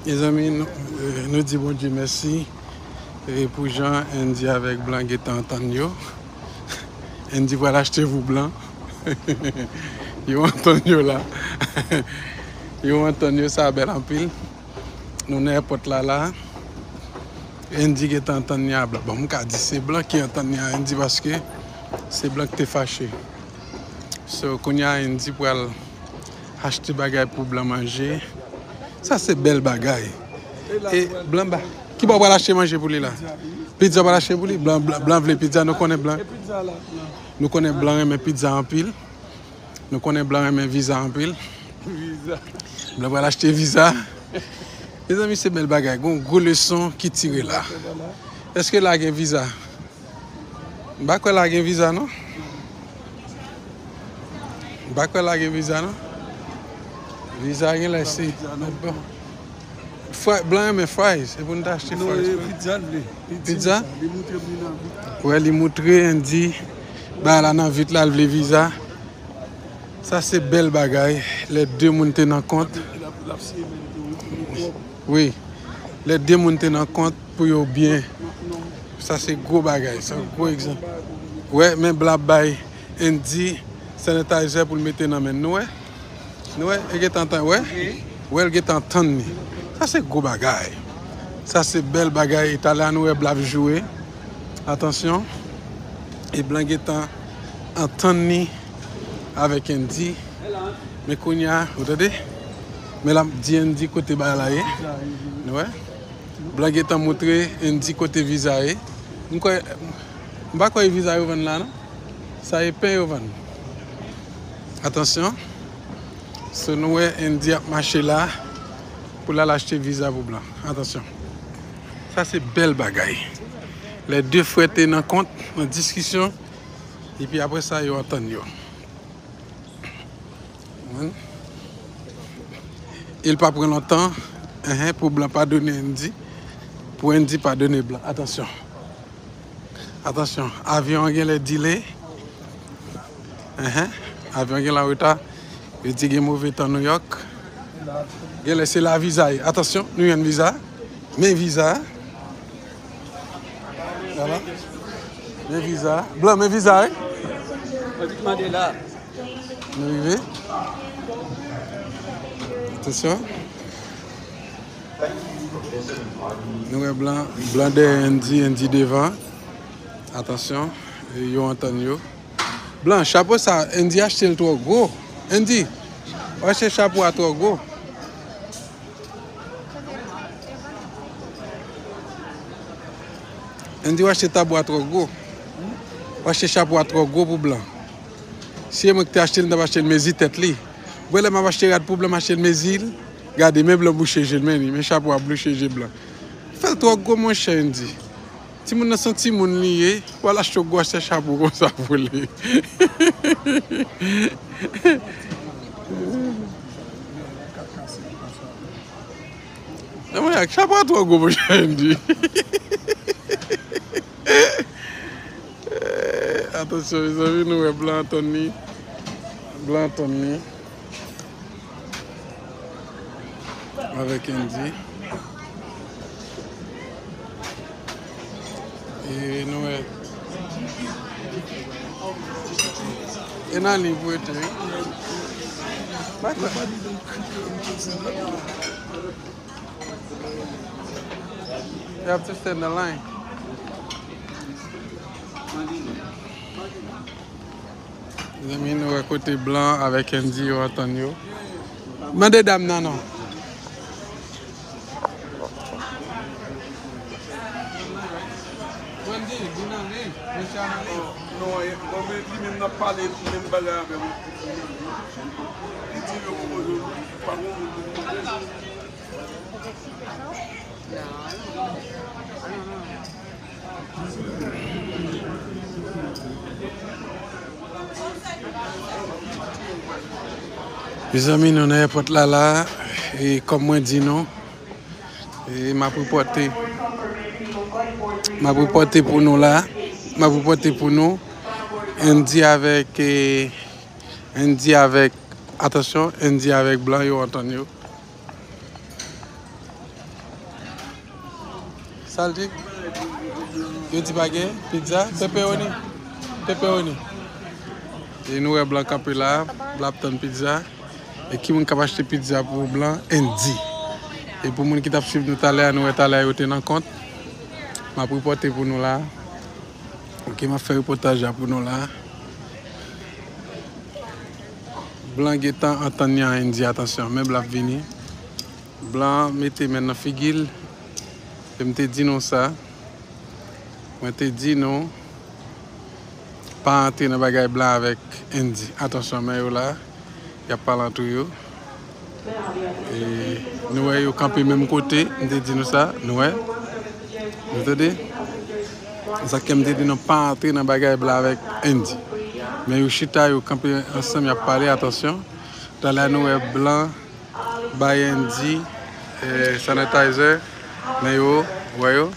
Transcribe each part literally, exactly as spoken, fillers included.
Mezanmi, nou, eh, nou di Bondye mèsi, eh, pou jan Andy avèk Blan gentan antann yo. Andy pral achte pou Blan. Yo antann yo la. Yo antann yo, sa bèl anpil. Nou nan èpòt la la. Andy gentan antann li a Blan. Bon, m ka di se Blan ki antann li a Andy paske se Blan ki te fache. So, kounye a Andy pral achte bagay pou Blan manje. Sa se bèl bagay. E Blan ba. Kibò w pral achte manje pou li la? Pizza w pral achte pou li? Blan, Blan, Blan vle pizza, nou konnen Blan. Nou konnen Blan renmen pizza anpil. Nou konnen Blan renmen viza anpil. Blan pral achte viza. Mezanmi, se bèl bagay. Gon gwo leson ki tire la. Èske la gen viza? M pa kwè la gen viza, non. M pa kwè la gen viza, non. Viza gen lè si. Bon. Fry, Blan renmen fries. Se pou n ta achte fries. Non, e pizza l vle. Pizza? Li moutre m li nan vit la. Wè, li moutre Andy bagay la nan vit la, l vle viza. Sa se bèl bagay. Lè de moun te nan kont. Wi. Lè de moun te nan kont pou yo byen. Sa se gwo bagay. Se yon gwo egzanp. Wè, men Blan ap bay Andy sanitizer pou l mete nan men l. Nou wè? Nou wè? E gentan tan, wè? Wè, l gentan tann li. Sa se gwo bagay. Sa se bèl bagay. E talè a nou wè Blan ap joure. Atansyon. E Blan gentan antann li avèk Andy. Men kounye a, ou tande? Men l ap di Andy kote bagay la ye. Nou wè? Blan gentan moutre Andy kote viza ye. M kwè, m pa kwè e viza yo vann la, non. Sa e pen yo vann. Atansyon. So, nou wè Andy ap mache la pou l al achte viza pou Blan. Atansyon. Sa se bèl bagay. Lè de frè te nan kont, nan diskisyon, epi apre sa, yo antann yo. Konprann? E l pa pran lontan, enhen, pou Blan padone Andy, pou Andy padone Blan. Atansyon. Atansyon, avyon an genlè delay. Enhen, avyon an genlè an reta. Yo di gen move tan Nouyòk. Genlè se la viza ye. Atansyon, nou jwenn viza. Men viza. Vwala. Men viza. Blan, men viza, wi. Mwen di mande la. Nou rive. Atansyon. Nou wè Blan, Blan dèyè Andy, Andy devan. Atansyon, e yo antann yo. Blan, chapo sa, Andy achte l twò gwo. Andy, w achte chapo a twò gwo. Andy, w achte tabou a twò gwo. W achte chapo a twò gwo pou Blan. Si e mwen ki te achte l, m t ap achte l mezi tèt li. Ou wè lè m ap achte rad pou Blan, m achte l mezi l. Gade, men Blan bouche je l, men li, men chapo a bouche je Blan. Fè l twò gwo, monchè, Andy. Timoun nan se yon timoun li ye. W al achte yon gwosè chapo konsa pou li. Nan mwen ak chapo a twò gwo, monchè, Andy. Atansyon, mezanmi, nou wè Blan antann li. Blan antann li. Avèk Andy. E nou wè. E nan liy pou rete, wi. Bak la. You have to stand the line. Mezanmi, nou wè kote Blan avèk Andy yo antann yo. Mande dam nan non. Wendy, vin ale, mesye a ale. Non, e, bon, men li menm n ap pale menm bagay avè m. Li di yo pwopoze l, pa gon moun ki pwopoze l. Mezanmi, nou nan èpòt la la, e kòm mwen di nou, e m ap repòte, m ap repòte pou nou la, m ap repòte pou nou, Andy avèk, e, Andy avèk, atansyon, Andy avèk Blan yo antann yo. Sa l di? Yo di pa gen pizza, pepperoni. Pepperoni. E nou wè blan kanpe la, blan ap tann pizza. E ki moun k ap achte pizza pou blan? Andy. E pou moun ki t ap swiv nou talè a, nou wè talè a yo te nan kont. M ap repòte pou nou la. Ok, m ap fè repòtaj la pou nou la. Blan gentan antann li a Andy, atansyon, men blan ap vini. Blan mete men nan figi l. E m te di nou sa. Mwen te di nou, pa antre nan bagay blan avèk Andy. Atansyon, men yo la, y ap pale antre yo. E nou wè yo kanpe menm kote, m te di nou sa, nou wè. Nou tande? Sa k fè m te di nou pa antre nan bagay blan avèk Andy. Men yo chita, yo kanpe ansanm, y ap pale, atansyon. Talè a nou wè blan bay Andy, eh, sanitizer, men yo, wè yo.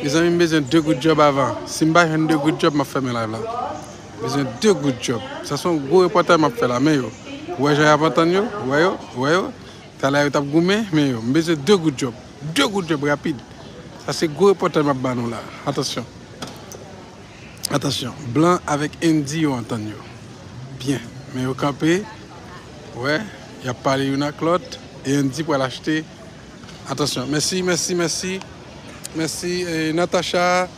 Mezanmi, m bezwen de goud djòb avan. Si m pa jwenn de goud djòb, m ap fèmen live la. M bezwen de goud djòb. Sa se yon gwo repòtaj m ap fè la, men yo. Ou wè jan y ap antann yo? Ou wè yo? Ou wè yo? Talè a yo t ap goumen, men yo. M bezwen de goud djòb. De goud djòb rapid. Sa se gwo repòtaj m ap ba nou la. Atansyon. Atansyon, blan avèk Andy yo antann yo. Byen, men yo kanpe. Wè, y ap pale youn ak lòt. E Andy pral achte. Atansyon, mèsi, mèsi, mèsi. Mèsi, eh, Natacha.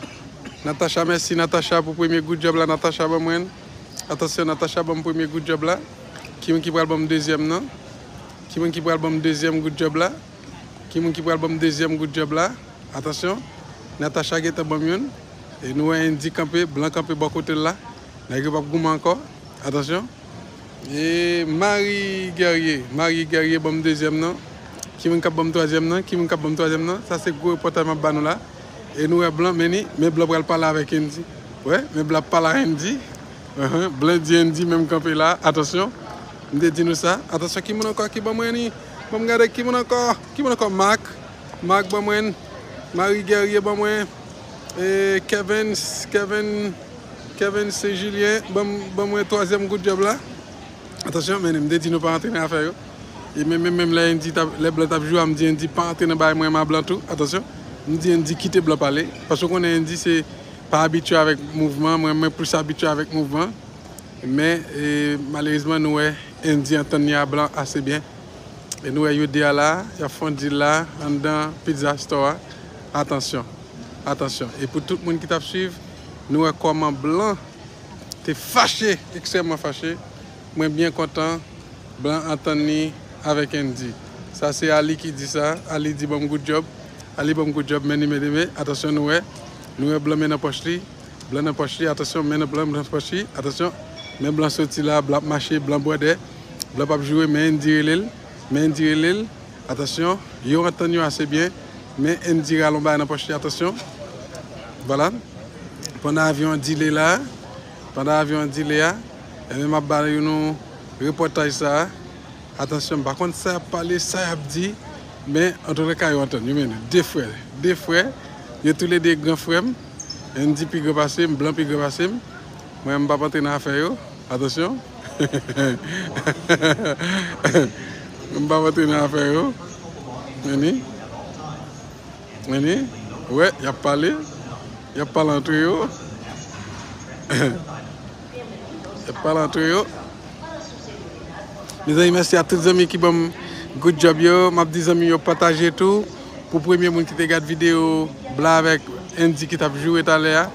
Natacha, mèsi, Natacha, pou premye goud djòb la. Natacha, ban mwen. Atansyon, Natacha, ban m premye goud djòb la. Ki moun ki pral ban m dezyèm nan? Ki moun ki pral ban m dezyèm goud djòb la? Ki moun ki pral ban m dezyèm goud djòb la? Atansyon, Natacha gentan ban m youn. E nou wè Andy kanpe, blan kanpe bò kote l la. Nèg yo p ap goumen ankò. Atansyon. E Marie Guerrier, Marie Guerrier ban m dezyèm nan. Ki moun k ap ban m twazyèm nan? Ki moun k ap ban m twazyèm nan? Sa se gwo repòtaj m ap ba nou la. E nou wè blan, men ni, men blan pral pale avèk Andy. Wè, men blan ap pale a Andy. Ahan, blan di Andy menm kanpe la. Atansyon. M te di nou sa. Atansyon, ki moun ankò ki ban mwen ni? Ban m gade ki moun ankò. Ki moun ankò? Marc. Marc ban mwen. Marie Guerrier ban mwen. E Kevin, Kevin, Kevin Saint Julien, ban m, ban mwen twazyèm goud djòb la. Atansyon, men m te di nou pa antre nan afè yo. E men, men, menm lè Andy t ap, lè blan t ap jwe a, m di Andy pa antre nan bagay mwen, m a blan tou. Atansyon, m di Andy kite blan pale. Paske w konnen Andy se pa abitye avèk mouvman, mwen, mwen plis abitye avèk mouvman. Men, e, malerezman, nou wè Andy antann li a blan ase byen. E nou wè yo de a la, y ap fè yon deal la, anndan pizza store a. Atansyon, atansyon. E pou tout moun ki t ap swiv, nou wè kòman blan te fache, ekstrèmman fache. Mwen byen kontan, blan antann li avèk Andy. Sa se Ali ki di sa, Ali di ban m goud djòb. Ali ban m goud djòb, men ni men de men, atansyon nou wè. Nou wè blan men nan pòch li. Blan nan pòch li, atansyon, men nan blan, blan nan pòch li, atansyon. Men blan soti la, blan ap mache, blan bwè dè. Blan p ap joure, men Andy rele l. Men Andy rele l. Atansyon, yo antann yo ase byen. Men Andy rale yon bagay nan pòch li, atansyon. Vwala. Pandan avyon an dile la, pandan avyon an dile a, enben m ap ba nou repòtaj sa a. Atansyon, m pa konn sa y ap pale, sa y ap di, men antouka yo antann yo, men de frè, de frè, yo toulede gran frè m, Andy pi gran pase m, blan pi gran pase m, mwen m p ap antre nan afè yo, atansyon, m p ap antre nan afè yo, men ni. Men ni, wè, y ap pale. Y ap pale antre yo. Y ap pale antre yo. Mezanmi, mèsi a tout zanmi ki ban m good job yo. M ap di zanmi yo pataje tou. Pou premye moun ki te gad videyo Blan avèk Andy ki t ap joure talè a,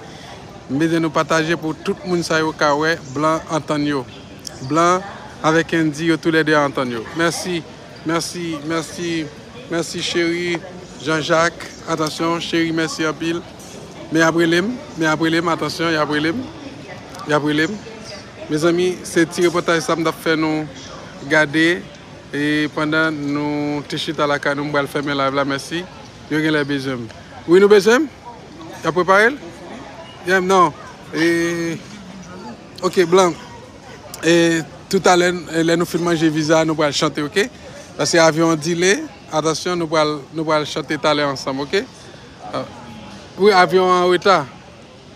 m bezwen nou pataje pou tout moun sa yo ka wè Blan antann yo. Blan avèk Andy yo toulède antann yo. Mèsi. Mèsi, mèsi, mèsi cheri Jean Jacques. Atansyon, cheri, mèsi anpil. Men y ap rele m, men y ap rele m, atansyon, y ap rele m. Y ap rele m. Mezanmi, se ti repòtaj sa m t ap fè nou gade. E pandan nou te chita lakay nou, m pral fèmen live la, mèsi. Yo genlè bezwen m. Wi, nou bezwen m? Y ap prepare l? Yeah, non. E, ok, Blan. E, toutalè, e, lè nou fin manje viza, nou pral chante, ok? Paske avyon an dile. Atansyon, nou pral, nou pral chante talè ansanm, ok? Ah. Wi, avyon an an reta.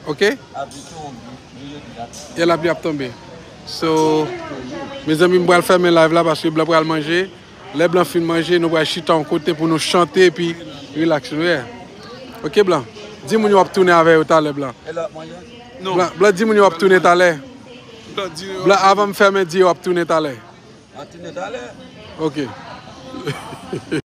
Ok? E lapli ap tonbe. So, mezanmi, m pral fèmen live la paske Blan pral manje. Lè Blan fin manje, nou pral chita yon kote pou nou chante epi relax nou, yeah. Ok, Blan. Di moun yo w ap tounen avè yo talè, Blan. E lè w ap manje? Blan, Blan, di moun yo w ap tounen talè. Blan, avan m fèmen, di yo w ap tounen talè. An tounen talè. Ok.